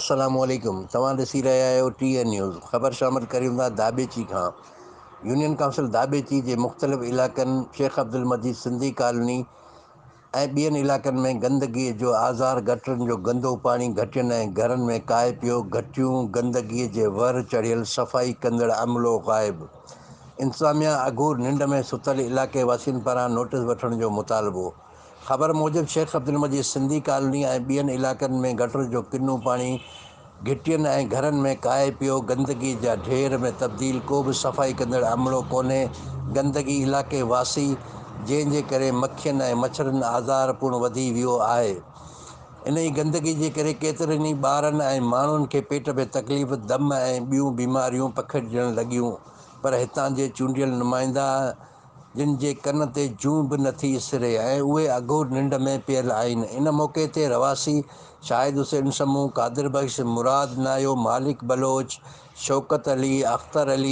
السلام عليڪم توهان ڏسي رهيا آهيو ٽي اين نيوز خبر شامل ڪريون ٿا داٻيچي کان يونين ڪائونسل داٻيچي جي مختلف علائقن شيخ عبدالمجيد سنڌي ڪالوني ۽ ٻين علائقن ۾ گندگي جو آزار گٽرن جو گندو پاڻي گهٽين ۽ گهرن ۾ ڪاهي پيو گهٽيون گندگي جي ور چڙهيل صفائي ڪندڙ عملو غائب انتظاميا اگهور ننڊ ۾ ستل علائقي واسين پاران نوٽيس وٺڻ جو مطالبو خبر موجب شيخ عبدالمجيد سنڌي ڪالوني ۽ ٻين علائقن ۾ گٽر جو ڪنو پاڻي گهٽين ۽ گهرن ۾ ڪاهي پيو، گندگي جا ڍير ۾ تبديل، ڪو به صفائي ڪندڙ عملو ڪونهي، گندگي علائقي واسي جنهن جي ڪري مکين ۽ مڇرن آزار پڻ وڌي ويو آهي. انهي گندگي جي ڪري ڪيترن ئي ٻارن ۽ ماڻهن کي پيٽ ۾ تڪليف، دم ۽ ٻيون بيماريون پکڙجڻ لڳيون پر هتان جي چونڊيل نمائندا جن جي ڪن تي جون به نٿي اسري ۽ اهي اگهور ننڊ ۾ پيل آهن. ان موقعي تي رهواسي شاهد حسين سمون، قادر بخش، مراد ناهيو، مالڪ بلوچ، شوڪت علي، اختر علي،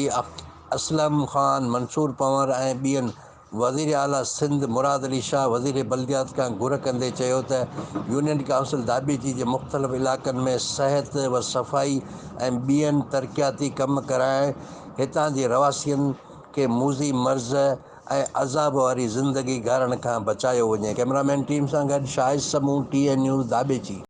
اسلم خان، منصور پنور ۽ ٻين وزيراعليٰ سنڌ مراد علي شاهه وزير بلديات کان گهر ڪندي چيو ته يونين ڪائونسل ڌاٻيجي جي مختلف علائقن ۾ صحت و صفائي ۽ ٻين ترقياتي ڪم ڪرائي هتان جي رهواسين کي موذي مرض ۽ عذاب واري زندگي گهارڻ کان بچايو وڃي ڪئميرا مين ٽيم سان گڏ Shahid Samoon T N news Dhabeji.